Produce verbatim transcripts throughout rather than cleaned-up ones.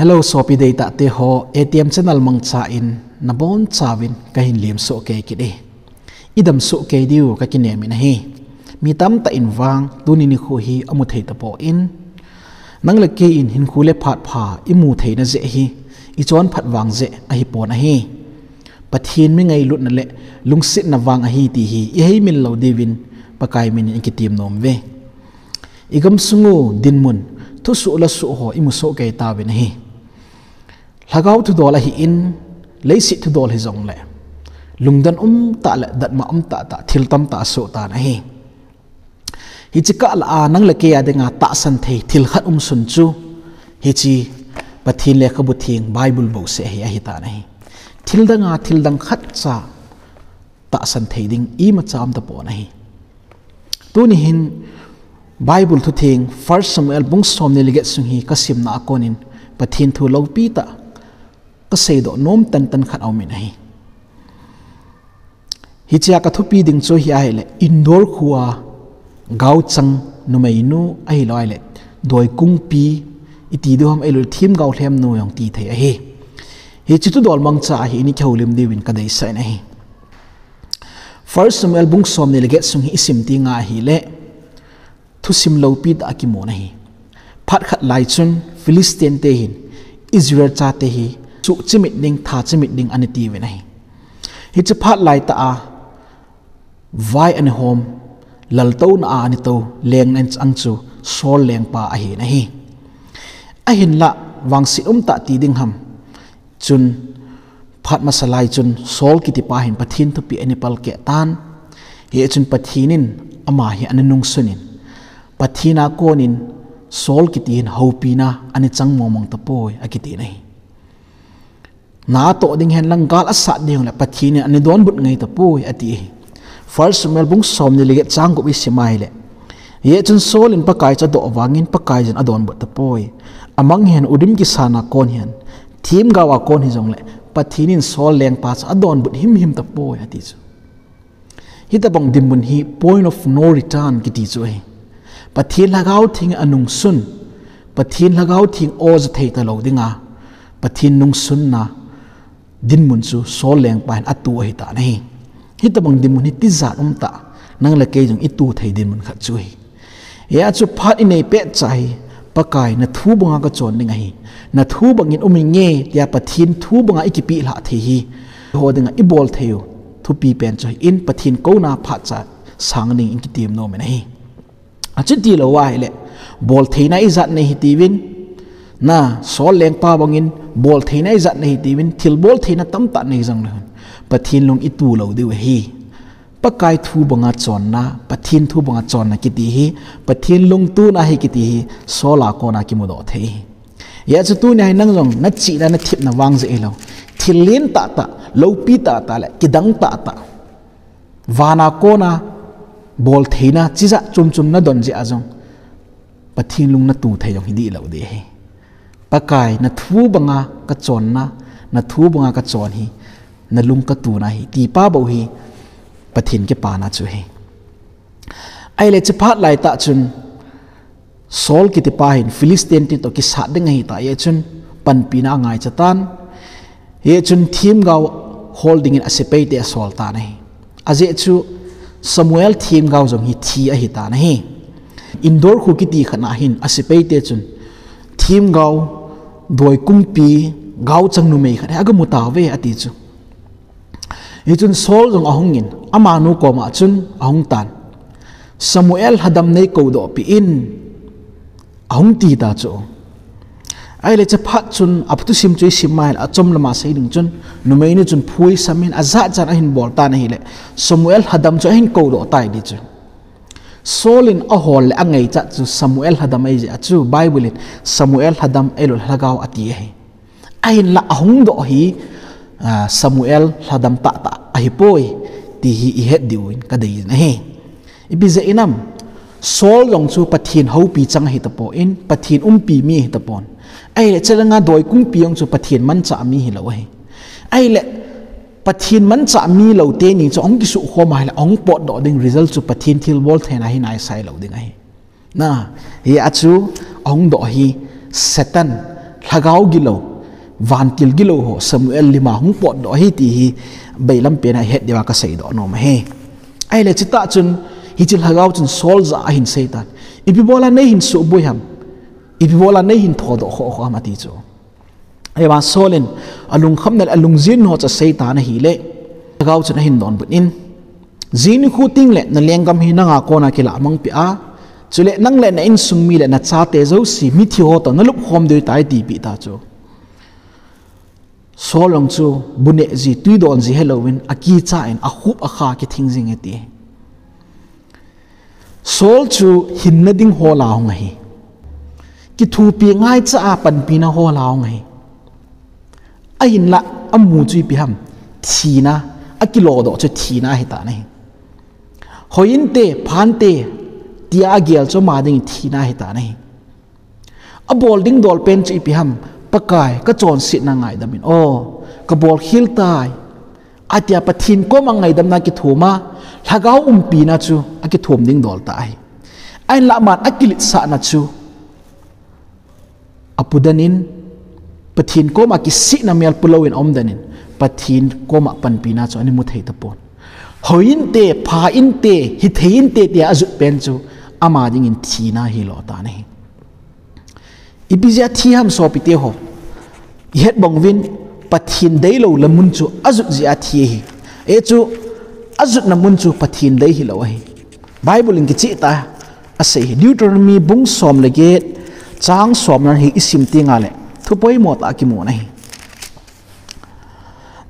Hello, sopi deitah te ho, A T M channel mangcha in nabon chauvin kahin lemsoh kei kit e. Idam soh kei diu kakinem in ahi. Mi tamtah in vang tuni nikho hi amu thei tapon, nang le kei in hinkho le phat pha imu theina jeh hi ichonphat vang jeh ahipon ahi. Pathen mi ngailutna le lungsetna vang ahi ti hi ihei mil lou diuvin Pakai min in ikitem nom uve. Igamsung u dinmun, thusoh le soh ho imusoh kei tauvin ahi. Lhagao thudol ahin, leiset thudol hijongle, lungdon umtah le datmo umtah tah thil tamtah asoh tan ahi. Hiche kah lah a nang le kei a dinga tahsan thei thil khat umsun chu, hiche Pathen lekhabu theng Bible bouseh hi ahitan ahi. Thildang a thildang khatcha tahsan thei ding imacha um tapon ahi. Tuni hin Bible thutheng First Samuel bung somni le get sung hi kasimna a konin Pathen thu loupi tah kaseidoh nom tantan khat aumin ahi. Hichea kathupi ding chu hi ahile, Indore khoa gaochang numeinu ahilou ahile, doikungpi iti diu ham, ahilou themgao lhemnu jong tithei ahi. Hiche thudol mangcha hi ini kihoulim diuvin kadeisah in ahi. First Samuel bung somni le get sung hi isim tenga ahile, thusim loupi tah akimun ahi. Phat khat lai chun Philistine te hin Israel chate hi suhchimit ding, thachimit ding anatiuvin ahi. Hiche phat laitah a vai anahom, laltouna a anatou leng ang chu Saul lengpa ahin ahi. Ahinlah vangset umtah ti ding ham. Chun phat masa lai chun Saul kitipa hin Pathen thupeh anapalkeh tan. Hichun Pathen in ama hi ananungsun in, Pathen a konin Saul kiti hin houpina anachang mongmong tapoi akitin ahi. Na atoh ding henlang gal asat ding le Pathen in anadonbut ngai tapoi ati ahi. First Samuel bung somni le get chang gup isim ahile, hichun Saul in Pakai chu adoh vangin Pakai jin adonbut tapoi. Amang hen Urim kisana kon hen, themgao a kon hijongle, Pathen in Saul lengpa chu adonbut himhim tapoi ati chu. Hitobang dinmun hi point of no return kiti chu ahi. Pathen Lhagao Theng anungsun, Pathen Lhagao Theng o ja thei talou dinga, Pathen nungsunna dinmun chu Saul lengpa hin ato ahitan ahi. Hitobang dinmun hi tijat umtah, nang le kei jong ito thei dinmun khat chu ahi. Hia chu phat inei petcha hi, Pakai nathu banga kachon ding ahi. Nathu bangin um inge tia Pathen thu banga ikipeh lhah thei hi, eiho dinga ibol thei u thupi pen chu ahin, Pathen kouna phatcha sang dingin kitem nom in ahi. Achuti lou ahile, boltheina ijat nei hitiuvin, na, Saul lengpa bangin boltheina ijat nei hitiuvin, thil boltheina tamtah nei jongleu hen, Pathen lung ito lou diu ahi. Pakai thu banga chonna, Pathen thu banga chonna kiti hi, Pathen lungtona ahi kiti hi Saul a kona kimudoh thei ahi. Hia chu tunia hi nang jong nachihna nathepna vang jeh hilou, thil len tahtah, loupi tahtah le kidang tahtah, vana kona boltheina chijat chomchom nadon jeh a jong Pathen lung nato thei jong hidih lou ding ahi. Pakai nathu banga kachonna, nathu banga kachon hi nalung katona ahi, tipa bou hi Pathen kipana chu ahi. Ahile hiche phat laitah chun Saul kitipa hin Philistine te toh kisat ding ahitai, hichun panpina angaicha tan. Hichun themgao hol dingin asepaite asol tan ahi. Ajeh chu Samuel themgao jong hi thi ahitan ahi. Indore kho kiti khat a hin asepaite chun themgao, doikungpi, gaochang numei khat hi agamu tauve ati chu. Hichun Saul jong ahungin, amanu koma chun ahung tan, Samuel lhadam neikoudohpeh in, ahung tita chu. Ahile hiche phat chun athusim chu isim ahile, achom lama sei ding chun, numeinu chun phu asamin, ajat chan ahin bol tan ahile, Samuel lhadam chu ahin koudoh tai ti chu. Saul in ahol le angaichat chu Samuel lhadam ahijeh a chu Bible in Samuel lhadam ahilou le lhagao ati ahi. Ahinla ahungdoh hi, ah, Samuel lhadam tahtah ahipoi ti hi ihet diuvin kadeiyin ahi. Ipi jeh inem, Saul jong chu Pathen houpi chang ahitapon, Pathen umpi mi ahitapon. Ahile chulanga doikungpi jong chu Pathen manchah mi hilou ahi. Ahile Pathen manchah mi lou teni chu ahung kisukhom ahile ahung potdoh ding result chu Pathen thilbol theina hi naisai lou ding ahi. Na, hia chu ahungdoh hi Satan Lhagao gilou, vantil gilou ho Samuel lima hung potdoh ahi ti hi bailam pena ihet diuva kaseidoh nom ahi. Ahile chutah chun hiche lhagao chun Saul jah a ahin seitan. Ipi bola neihin suboi ham? Ipi bola neihin thodoh khoh khoh ham ati chu. Ahivang Saul in alungkhamna le alungjin ho chu aseitan ahile, lhagao chun ahin donbut in, jing nikho tengle nalenggam hi nanga kona kilah mangpeh a, chule nang le na insung mi le nachate jouse mithi ho toh nalupkhom diu ahitai tipeh ta chu. Saul jong chu bu neh ji, twi don ji helouvin akicha in akhup akha kithing jing e ati. Saul chu hinna ding hola hung ahi. Kithopi ngaicha a panpina hola hung ahi. Ahinlah amu chu ipi ham? Thina, akilodoh chu thina ahitan ahi. Hoi inte, pha inte, tia agel chu ama dingin thina ahitan ahi. Abol ding dol pen chu ipi ham? Pakai, kachonsetna ngaidam in, o, kabol khel tai, atia Pathen koma ngaidamna akithum a, lhagao umpina chu akithum ding dol tah ahi. Ahinlah aman akiletsahna chu apu den in, Pathen koma kisihna mel pulouvin aum den in, Pathen koma panpina chu ana mu thei tapon. Hoi inte, pha inte, hithei inte tia ajut pen chu ama dingin thina ahilou tan ahi. Ipi jeh a thi ham sopite ho? Ihet bang uvin, Pathen deilou la mun chu ajut jeh a thi ahi. Hichu ajutna mun chu Pathen dei hilou ahi. Bible in kicheh tah a asei ahi. Deuteronomy bung som le get, chang somna hi isim tengle thu poimo tah a kimun ahi.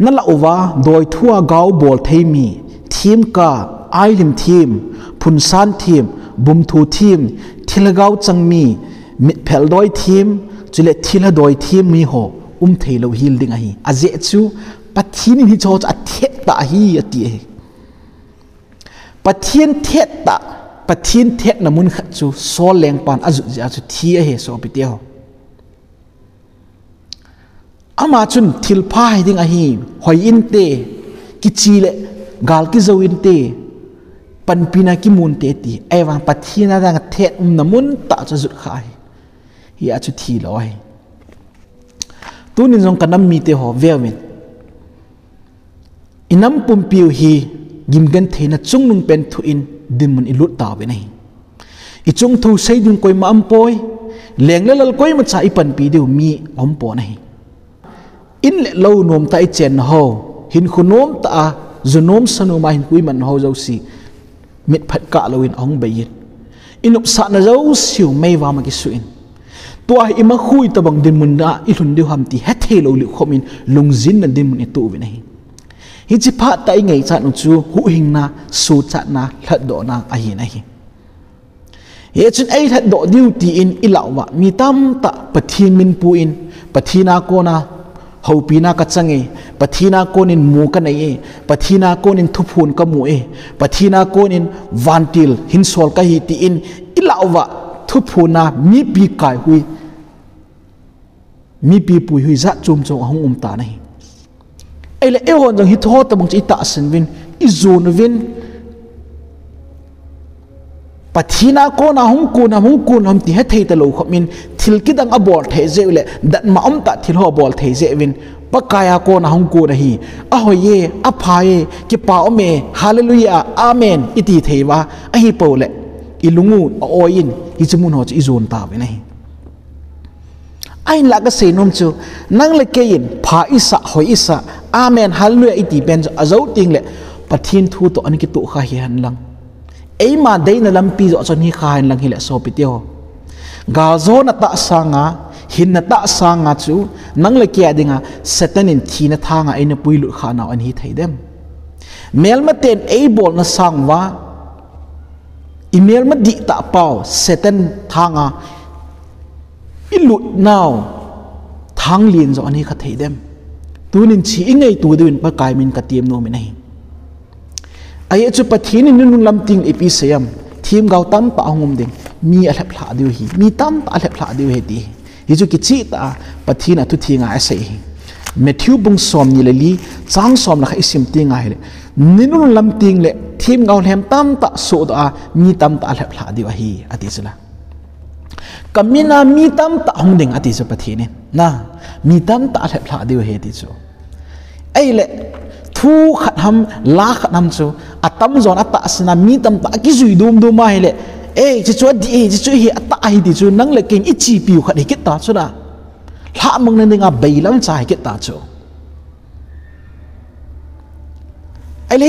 Nalah uva doithu a gao bol thei mi, themkah, ailhim them, phunsan them, bumthu them, thilha gao chang mi, mitphel doi them, chule thilha doi them mi ho um theilou hel ding ahi. Ajeh chu Pathen in hicheho chu athet tah ahi ati ahi. Pathen thet tah, Pathen thetna mun khat chu Saul lengpan ajut jeh a chu thi ahi sopite ho. Ama chun thilpha hiding ahi, hoi inte, kiche le gal kijou inte, panpina kimun te ati. Ahivang Pathen a dinga thet umna mun tah chu ajut kha ahi. Hia chu thilou ahi. Tunin jong kanam mite ho veuvin. Inam pumpiu hi gimgentheina chungnung pen thuh in dinmun ilut tauvin ahi. Ichung thu sei ding koima aumpoi, leng le lal koimacha ipanpi diu mi aumpon ahi. In le lou nomtah a ichenna ho, hinkho nomtah a, ju nom sa nom a hinkho imanna ho jouse, mitphat kah louvin ahung bei in, inopsahna jouseu meivama kisuh in, tua hi imakhui tobang dinmun a ilhun diu ham ti hetheilou lih khom in lungjinna dinmun itoh uvin ahi. Hiche phat tah a ingaichat u chu huhhingna, sochatna, lhatdohna ahin ahi. Hichun eilhatdoh diu tin ilah uva mi tamtah Pathen min pu in, Pathen a kona houpina kachang e, Pathen a konin mu kanei e, Pathen a konin thuphon kamu e, Pathen a konin vantil hinsol kahi tin ilah uva thuphon a mipi kaihui, mipi puihui jat chom chom ahung um tan ahi. Ahile eihon jong hicheho tobang chu itahsan uvin, ijon uvin, Pathen a kona hung kon ham, hung kon ham ti hethei talou khom in, thil kidang abol thei jeh u le, datmo umtah thil ho abol thei jeh uvin, Pakai a kona hung kon ahi, ahoi e, apha e, kipa um e, hallelujah, amen, iti thei uva, ahipou le, ilung u a-oi in, hiche mun ho chu ijon tauvin ahi. Ahinlah kasei nom chu, nang le kei in pha isah, hoi isah, amen, hallelujah iti pen chu ajou tengle Pathen thu toh ana kitoh kha hihen lang, eima deina lampi joh chu ana hi kha hen lang hile sopite ho, galjona tah sanga, hinna tah sanga chu nang le kei a dinga Satan in thina thanga eina puilut kha nau ana hi thei dem? Melmaten eibolna sang uva, imelma dihtah pau Satan thanga ilut nau thang len joh ana hi kha thei dem? Tunin hiche ingaito diuvin Pakai min katem nom in ahi. Ajeh chu Pathen in ninunung lam tengle ipi asei em? Themgao tamtah ahung um ding, mi alheplhah diu ahi, mi tamtah alheplhah diu ahi ti ahi. Hichu kicheh tah a Pathen a thutheng a asei ahi. Matthew bung somni le li, chang somle khat isim tengle, ninunung lam tengle themgao lhem tamtah sohdoh a mi tamtah alheplhah diu ahi, ati chula. Ka mina mi tamtah hung ding ati chu Pathen in. Na, mi tamtah alhep lha diu ahi ti chu. Ahile, thu khat ham, la khat ham chu, atamjon atahsan a mi tamtah akijui dum dum ahile, ei, chuchu adih hi, chuchu hi atah hi ti chu, nang le kei in ichepiu khat hi kit ta chu na. Lhahmang na dinga bailam cha hi kit ta chu. Ahile,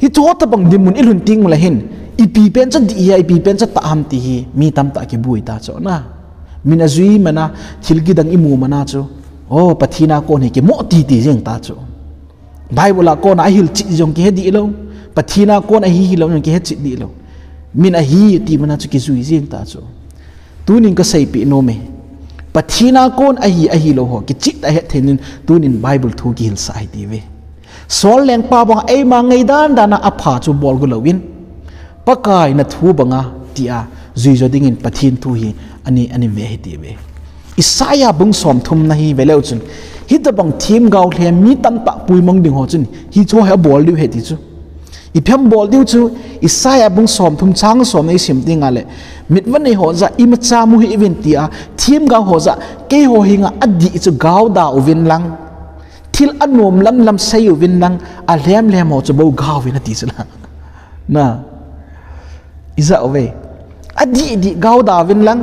hiche tobang dinmun ilhun teng ule hin, ipi pen chu adih hi, ipi pen chu atah ham ti hi, mi tamtah kibui ta chu na. Min ajui mana, thil kidang imu mana chu. O, Pathen a kon hi kimo titi jeng ta chu. Bible a kona ahilchih jong kihe dih lou. Pathen a kon ahi hilou jong kihe chih dih lou. Min ahi ti mana chu kijui jeng ta chu. Tunin kaseipeh nom e. Pathen a kon ahi, ahilou ho kicheh tah a het thei dingin tunin Bible thu kihilsah ahi ti ve. Saul lengpa banga eima ngaidan dan a apha chu bol go louvin, Pakai nathu banga tia juijo dingin Pathen thu hi ani, ani ve ahi ti ve. Isaiah bung somthum na hi ve leu chun, hitobang themgao lhem mi tamtah puimang ding ho chun hiche hi abol diu ahi ti chu. Ipi ham bol diu chu, Isaiah bung somthum chang som na isim teng ule, mitvah nei ho jah imacha mu hih uvin tia, themgao ho jah, keiho henga adih chu gaoda uvin lang, thil anom lamlam sei uvin lang, alhem lhem ho chu bou gao uvin ati chu la. Na. Ijah uve. Adih dih gaoda uvin lang,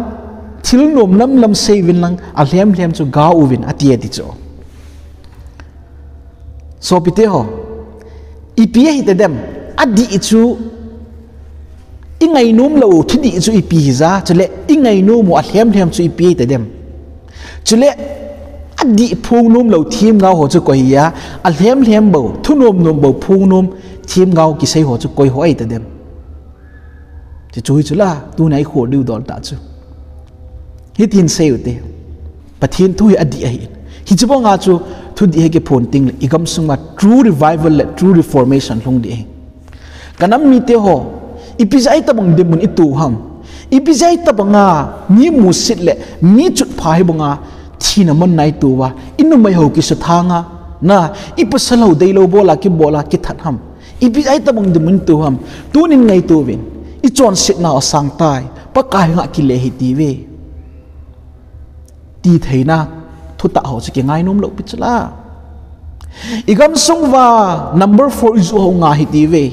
thil nom lamlam sei uvin lang, alhem lhem chu gao uvin ati ati chu. Sopite ho, ipi ahi tadem, adih chu ingainom lou thudih chu ipi hija, chule ingainom u alhem lhem chu ipi ahi tadem. Chule adih phongnom lou themgao ho chu koi hia, alhem lhem bou, thunom nom bou phongnom themgao kisei ho chu koi ho ahi tadem. Chuchu hi chu la, tuna ikhol diu dol tah chu. Hitin sei ute. Pathen thu hi adih ahi. Hiche banga chu thudih hi kiphon tengle igamsunga true revival le true reformation lhung ding ahi. Kanam mite ho, ipi jeh a itobang dinmun ito ham. Ipi jeh a itobanga mi musit le mi chutpha hibanga thina monna itouva, inumei ho kisuthanga, na, ipasal ho deilou bola kibola kithat ham. Ipi jeh a itobang dinmun ito ham. Tunin ngaito uvin. Ichonsetnau asang tai. Pakai henga kile hih ti ve. Ti theina thutah ho chu kingainom lou pi chu la. Igamsung uva number four ijoh ho ngai hih ti ve.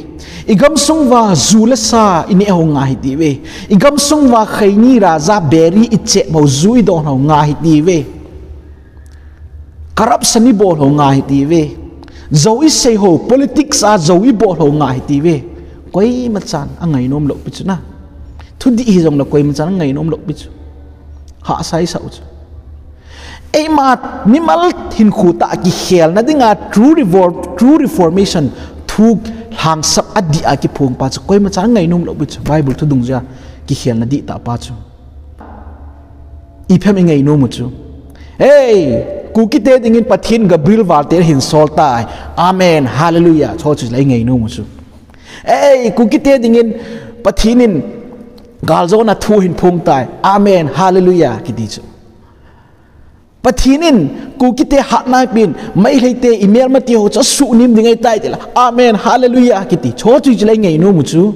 Igamsung uva ju le sa ineh ho ngai hih ti ve. Igamsung uva kheini raja beri ichep ho ju idon ho ngai hih ti ve. Corruption ibol ho ngai hih ti ve. Jou isei ho, politics a jou ibol ho ngai hih ti ve. Koimachan angainom lou pi chu na. Thudih hijongle koimachan angainom lou pi chu. Hahsa isah u chu. Eima mimal hinkho tah a kikhelna dinga true revol-, true reformation thu lhangsap adih a kiphong pa chu koimachan angainom lou pi chu. Bible thu dungjuia kikhelna dihtah pa chu. Ipi ham ingainom u chu. Ei, Kukite dingin Pathen Gabriel valte ahin sol tai. Amen, hallelujah. Chuchu la ingainom u chu. Ei, Kukite dingin Pathen in galjona thu ahin phong tai. Amen, hallelujah, kiti chu. Pathen in Kukite hatna apen, Meiteite imelmate ho chu asuhnem ding ahitai tila. Amen, hallelujah, kiti. Chuchu la ingainom u chu.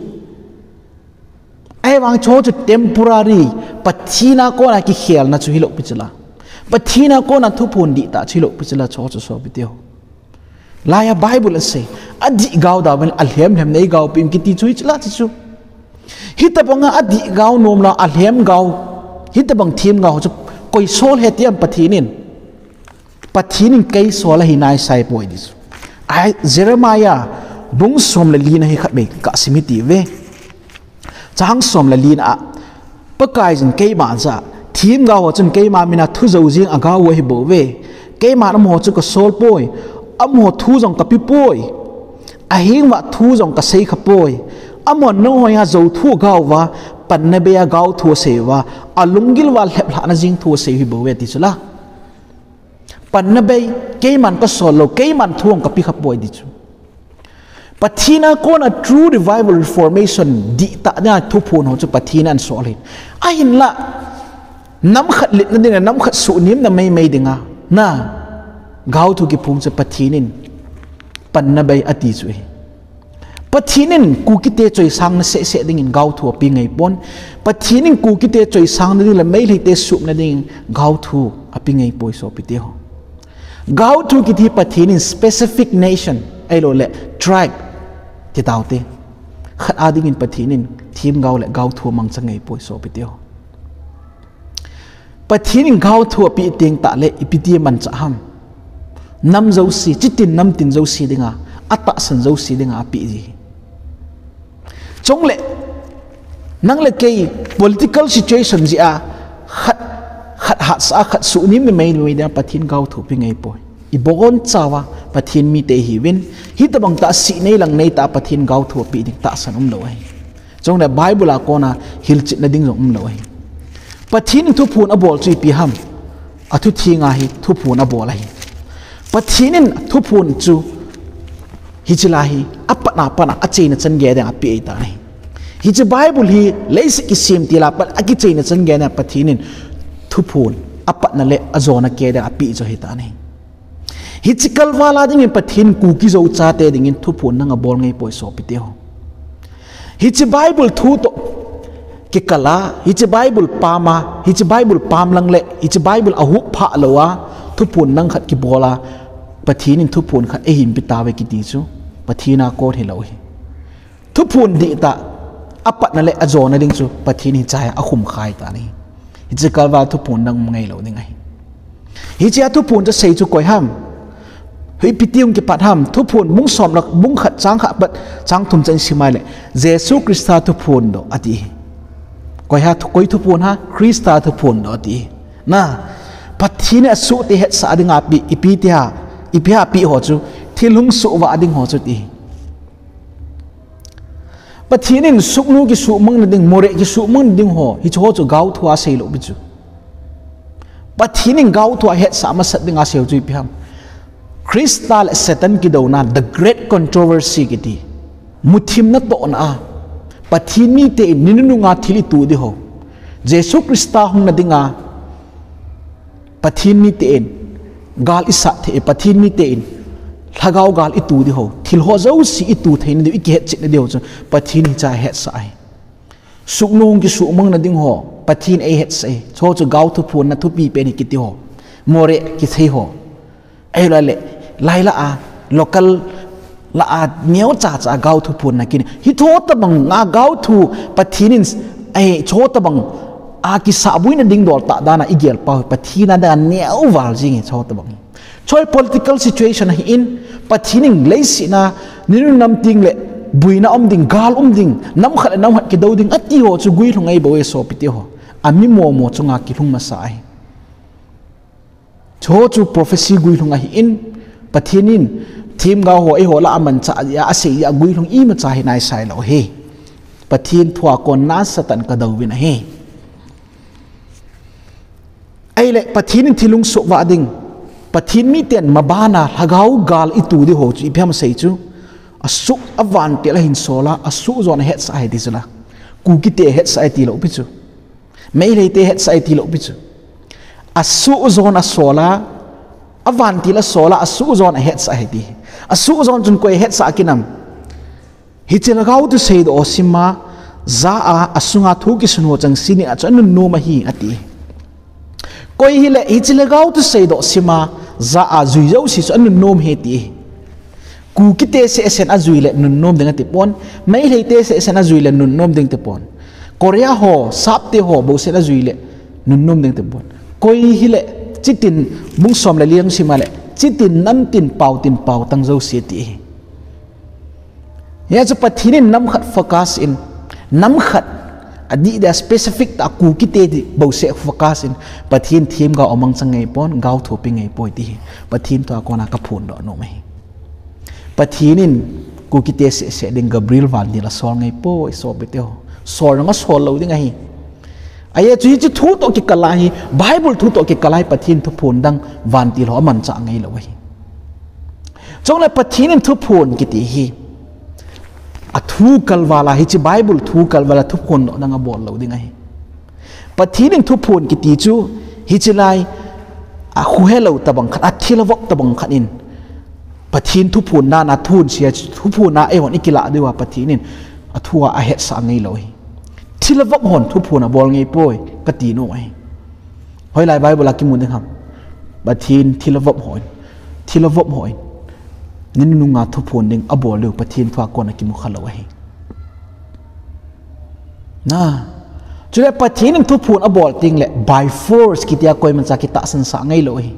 Ahivang chuchu temporary, Pathen a kona kikhelna chu hilou pi chu la. Pathen a kona thuphon dihtah chu hilou pi chu la chuchu sopite ho. Laiya Bible asei, adih gaoda uvin alhem lhem nei gaopi un kiti chu hichu la chu chu. Hitobanga adih gao nom la alhem gao, hitobang themgao chu koi sol ahi ti ham Pathen in. Pathen in kei sol ahi naisai poi ti chu. Ai, Jeremiah bung som le li na hi khatvei kasim hiti ve. Chang som le li na a, Pakaiyin keima jah a, themgao ho chun keima mina thu jou jing a gao u ahi bouve. Keiman amaho chu kasol poi, amaho thu jong kape poi. Ahing uva thu jong kasei kha poi. Amahon nangho henga jou thu agao uva, panna bei a gao thu asei uva, alunggil uva lhep lhahna jing thu asei u ahi bouve ti chu la. Panna bei, keiman kasol lou, keiman thu jong kape kha poi ti chu. Pathen a kona true revival reformation dihtah dinga thuphon ho chu Pathen in asol ahi. Ahinla, nam khat litna dinga, nam khat suhnemna meimei dinga, na, gao thu kiphong chu Pathen in panna bei ati chu ahi. Pathen in Kukite choisang na seh seh dingin gaothu ape ngai pon. Pathen in Kukite choisang na ding le Meiteite suhna dingin gaothu ape ngai poi sopite ho. Gaothu kiti Pathen in specific nation, ahilou le tribe, ti taute. Khat a dingin Pathen in themgao le gaothu amangcha ngai poi sopite ho. Pathen in gaothu ape teng tah le ipi ti mancha ham. Nam jouse, chitin namtin jouse dinga, atahsan jouse dinga ape ji. Chule, nang le kei political situation jeh a, khat, khat hatsa a, khat suhnem ni mai ni mai dinga Pathen gaothu ape ngai poi. Ibon chauva Pathen mite ihiuvin, hitobang tah sih nei lang nei tah Pathen gaothu ape ding tahsan umlou ahi. Chule Bible a kona hilchetna ding jong umlou ahi. Pathen in thuphon abol chu ipi ham. Athu thenga hi thuphon abol ahi. Pathen in thuphon chu hiche lai hi apat na pat a acheina chan gei dinga ape ahitan ahi. Hiche Bible hi leiset kisem til a pat a kicheina chan gei dinga Pathen in thuphon apatna le ajona kei dinga ape chu ahitan ahi. Hiche kalval a dingin Pathen Kuki Zo chate dingin thuphon nang abol ngai poi sopite ho. Hiche Bible thu toh kikal a, hiche Bible pam a, hiche Bible pam lang le, hiche Bible ahup phah lou a, thuphon nang khat kibol a, Pathen in thuphon khat eihin pe tauve kiti chu, Pathen a kon hilou ahi. Thuphon dihtah, apatna le ajona ding chu Pathen in hiche a akhum khah tan ahi. Hiche kalval thuphon dang um ngai lou ding ahi. Hiche a thuphon chu asei chu koi ham. Hoi ipi ti hung kipat ham. Thuphon bung som le bung khat chang khat apat chang thum chan sim a le. Jesu Christa thuphon doh ati. Koi ham thu, koi thuphon ham. Christa thuphon doh ati. Na, Pathen in asuhte hetsah dinga ape, ipi ti ham. Ipi ham ape ho chu. Thil hung suhvah ding ho chu ati. Pathen in suknu kisuhmang na ding, Moreh kisuhmang na ding ho, hiche ho chu gaothu a asei lou pi chu. Pathen in gaothu a hetsah masat dinga asei chu ipi ham. Christa le Satan kidouna, the great controversy kiti. Muthim natohna a. Pathen mite in ni nunung a thil itu ding ho. Jesu Christa hung na dinga, Pathen mite in, gal isat thei, Pathen mite in, lhagao gal itu ding ho, thil ho jouse itu theina ding, ikihetchetna ding ho chu, Pathen hiche a ahetsah ahi. Suknu hung kisuhmang na ding ho, Pathen eihetsah ahi. Chu chu gaothu phonna thupi pen hi kiti ho. Moreh kithei ho. Ahilou le, lai la a, local la a, neocha cha a gaothu phonna kini. Hitobang a gaothu Pathen in, ahi, chutobang a kisahboina ding dol tah dan a igel pau hi Pathen a dinga neo val jing hi chutobang. Choi political situation ahin, Pathen in leiset a, ni nunung nam ting le, boina um ding, gal um ding, nam khat le nam khat kidou ding, ati ho chu guilhung ahi bou e sopite ho. Ami momo chunga kilhung masa ahi. Chu chu prophecy guilhung ahin, Pathen in, themgao ho eiho lah a amanchah jeh a asei jeh a guilhung imacha hi naisai lou ahi. Pathen thu a kon nasatah in kadou uvin ahi. Ahile, Pathen in thil hung suhvah ding, Pathen miten maban a lhagao gal itu ding ho chu ipi ham asei chu, asuh avantil ahin sol a, asuh jon ahetsah ahi ti chu la. Kukite ahetsah ahi ti lou pi chu. Meiteite ahetsah ahi ti lou pi chu. Asuh jon asol a, avantil asol a, asuh jon ahetsah ahi ti. Asuh jon chun koi ahetsah kit nam. Hiche lhagao thusei doh ho sima, ja a, asunga thu kisun ho changseh ni a chu anunnom ahi, ati. Koi hile, hiche lhagao thusei doh sima, ja a jui jouse chu anunnom ahi ti. Kukite sehsen ajui le nunnom ding ati pon, Meiteite sehsen ajui le nunnom ding ati pon. Korea ho, sapte ho, bou sehsen ajui le nunnom ding ati pon. Koi hile, chitin bung som le li lang sim a le, chitin namtin paotin paotang jouse ti ahi. Hia chu Pathen in nam khat focus in, nam khat adih dia specific tah a Kukite ti bou seh focus in, Pathen themgao amangcha ngai pon, gaothu ape ngai poi ti hi. Pathen thu a kona kaphondoh nom ahi. Pathen in Kukite sehseh ding Gabriel vantil asol ngai poi sopite ho. Sol nang asol lou ding ahi. Ahi chu hiche thu toh kikal a hi, Bible thu toh kikal a hi Pathen thuphon dang vantil ho amanchah ngai lou ahi. Chule Pathen in thuphon kiti hi, athu kalval a hiche Bible thu kalval a thuphondoh dang abol lou ding ahi. Pathen in thuphon kiti chu, hiche lai, akhuhelou tobang khat, athilvop tobang khat in, Pathen Pathen thuphon dan a thun sia, thuphon a eihon ikilah diu a Pathen in athua ahetsah ngai lou ahi. Thilha vop hon thuphon abol ngai poi, kati nom ahi. Hoilai Bible a kimu ding ham? Pathen thilha vop hon, thilha vop hon, ni nunung a thuphon ding abol diu Pathen thu a kon a kimu kha lou ahi. Na. Chule Pathen in thuphon abol teng le by force kitia koimacha kitahsan sah ngai lou ahi.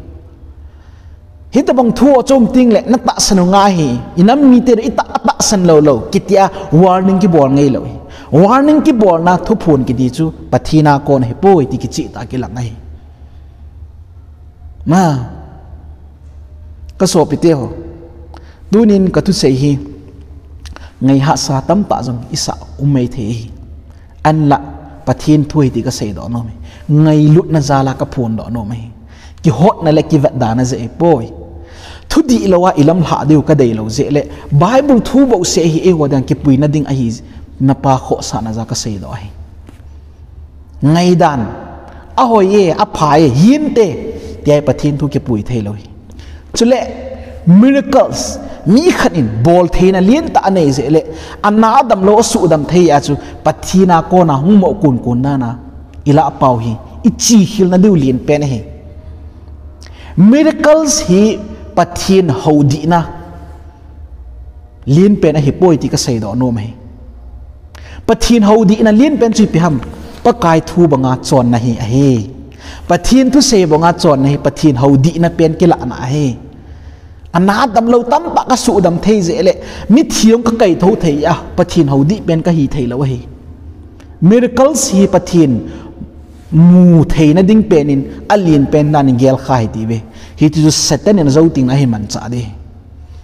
Hitobang thu achom teng le natahsan u ngai ahi. Inam mite le itah, atahsan lou lou kitia warning kibol ngai lou ahi. Warning kibolna thuphon kiti chu Pathen a kon ahi poi ti kicheh tah a kilang ahi. Ma, ka sopite ho, tunin ka thusei hi ngai hahsa tamtah jong isah um mai thei ahi. Ahinla Pathen thu ahi ti ka seidoh nom ahi. Ngailutna jal a ka phondoh nom ahi. Kihotna le kivetdana jeh ahi poi. Thudihlou a ilamlhah diu ka deilou jeh le Bible thu bouseh hi eiho dinga kipuina ding ahi, napa khohsahna jal a ka seidoh ahi. Ngaidan, ahoi e, apha e, hinte, tia Pathen thu kipui theilou hi. Chule miracles, mi khat in boltheina lentah anei jeh le, ana damlou asuhdam thei a chu Pathen a kona hung mo kunkun nana ilah pau hi ichekhilna diu lenpen ahi. Miracles hi Pathen houdihna lenpen ahi poi ti ka seidoh nom ahi. Pathen houdihna lenpen chu ipi ham? Pakai thu banga chonna hi ahi. Pathen thusei banga chonna hi Pathen houdihna pen kilahna ahi. Ana damlou tamtah ka suhdam thei jeh le, mithi jong ka kaithou thei a, Pathen houdih pen ka hi theilou ahi. Miracles hi Pathen mu theina ding pen in, alenpen dan in gelkha ahi tiuve. Hiti chu Satan in ajou teng ahi manchah ding.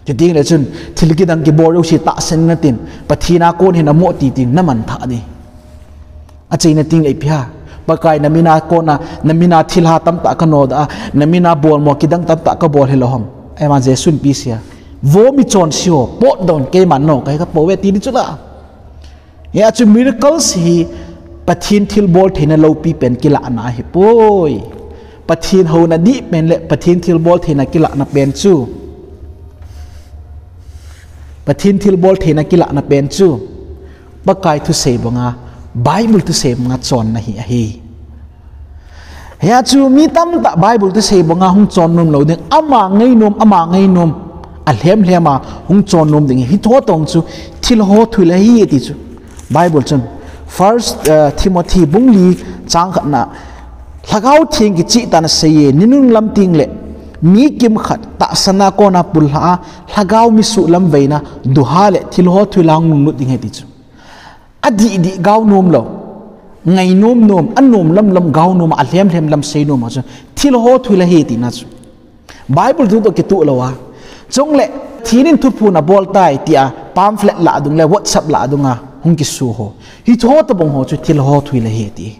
Chuteng le chun, thil kidang kibol jouse tahsan natin, Pathen a kon hin amo ti teng naman thah ding. Achaina teng le ipi ham? Pakai namin a kona, namin a thilha tamtah kanodoh a, namin a bolmo kidang tamtah kabol hilou ham? Aima Jesun ipi asei a? Vo michonse ho, potdoh un, keiman nokai kapouve ti ding chu la. Hia chu miracles hi Pathen thilbol theina loupi pen kilahna ahipoi. Pathen houna dih pen le Pathen thilbol theina kilahna pen chu, Pathen thilbol theina kilahna pen chu Pakai thusei banga, Bible thusei banga chonna hi ahi. Hia chu mi tamtah Bible thusei banga hung chon nom lou ding, ama ngainom, ama ngainom, alhem lhem a hung chon nom ding, hitobang chu thilha hothuilha ahi ti chu. Bible chun First, uh, Timothy bung li chang khatna, Lhagao Theng kicheh tah in asei e, ninunung lam teng le mi kimkhat tahsan a kona pullha a, lhagao misuh lamveina, duha le thilha hothuilha hung lunglut ding ahi ti chu. Adih dih gao nom lou, ngainom nom, anom lam lam gao nom, alhem lhem lam sei nom a chu thilha hothuilha ahi tina chu. Bible thu toh kitoh lou a. Chule, Pathen in thuphon abol tai tia pamphlet lah dung le WhatsApp lah dunga hung kiso ho, hitobang ho chu thilha hothuilha ahi ti.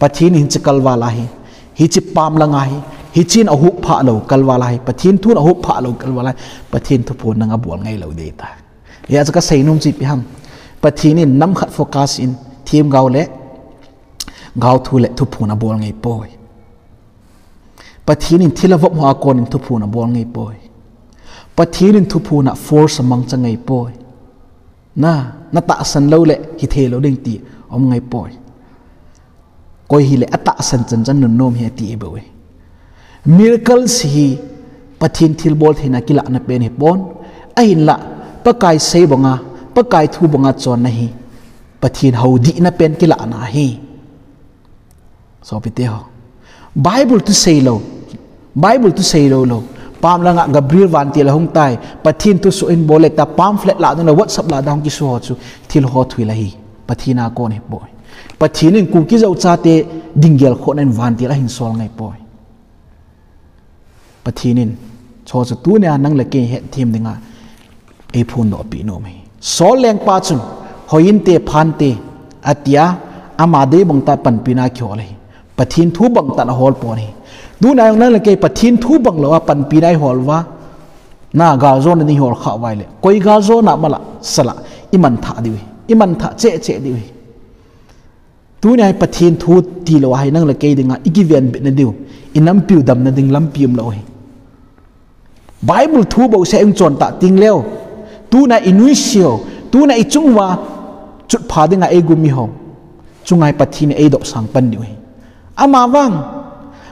Pathen in hiche kalval a hi, hiche pam langa hi, hiche in ahop phah lou kalval a hi, Pathen thun ahop phah lou kalval a hi, Pathen thuphon nang abol ngai lou ding ahitai. Hia chu ka seinom chu ipi ham? Pathen in nam khat focus in themgao le gao thu le thuphon abol ngai poi. Pathen in thilha vop ho a kon in thuphon abol ngai poi. Pathen in thuphon a force amangcha ngai poi. Na, natahsan lou le hithei lou ding ti aum ngai poi. Koi hile atahsan chan chan nunnom hi ati bou e. Miracles hi Pathen thilbol theina kilahna pen hipon. Ahinla, Pakai sei banga, Pakai thu banga chonna hi Pathen houdihna pen kilahna ahi. Sopite ho, Bible thusei lou, Bible thusei lou lou, pam langa Gabriel vantil ahung tai, Pathen thu soh in bol e tia pamphlet lah dung le WhatsApp lah dung a hung kiso ho chu thilha hothuilha ahi. Pathen a kon ahipoi. Pathen in Kuki Zo chate ding gelkhohna in vantil ahin sol ngai poi. Pathen in, chu chu tunia nang le kei hetthem dinga eiphondoh peh nom ahi. Saul lengpa chun, hoi inte, pha inte, atia, ama dei bang tah panpina kihol ahi. Pathen thu bang tah in ahol pon ahi. Tunia jong nang le kei Pathen thu bang lou a panpina ihol uva, na galjona ding ihol khah uva ahile, koi galjona mala sala, iman thah diu ahi. Iman thah cheh cheh diu ahi. Tunia hi Pathen thu tilou a hi nang le kei dinga ikivenbitna diu, inampiu damna ding lampi umlou ahi. Bible thu bouseh i hung chon tah teng leh, tuna i nuisat u, tuna i chung uva chutpha dinga ei gum i ho, chunga hi Pathen in ei dopsang pan diu ahi. Amavang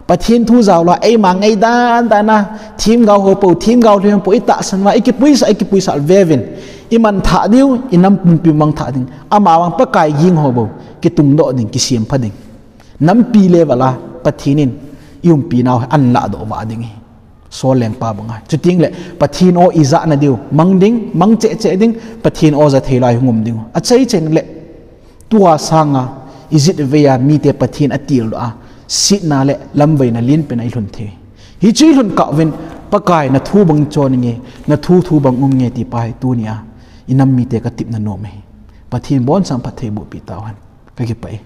Pathen thu jao lou a, eima ngaidan dan a, themgao ho po, themgao lheh ho po, i tahsan uva, i kipuisah, i kipuisah veuvin, i manthah diu, i nam pumpi mangthah ding. Amavang Pakai ging ho bou kitungdoh ding, kisempha ding. Nampi level a Pathen in i umpi nau hi ahin lahdoh vah ding ahi. Saul lengpa banga. Chuteng leh Pathen aw i jah nadiu mang ding, mang cheh cheh ding, Pathen aw ja thei lai hung um ding. Achai chai leh, tua sanga i jit vei a mite Pathen atildoh a, setna le lamvaina lenpen a i lhun thei. Hichu i lhun kah uvin, Pakai na thu bang chon inge, na thu thu bang um inge ti pa hi tunia i nam mite ka tepna nom ahi. Pathen in abonchauva phattheiboh peh tauhen. Ka kipah e.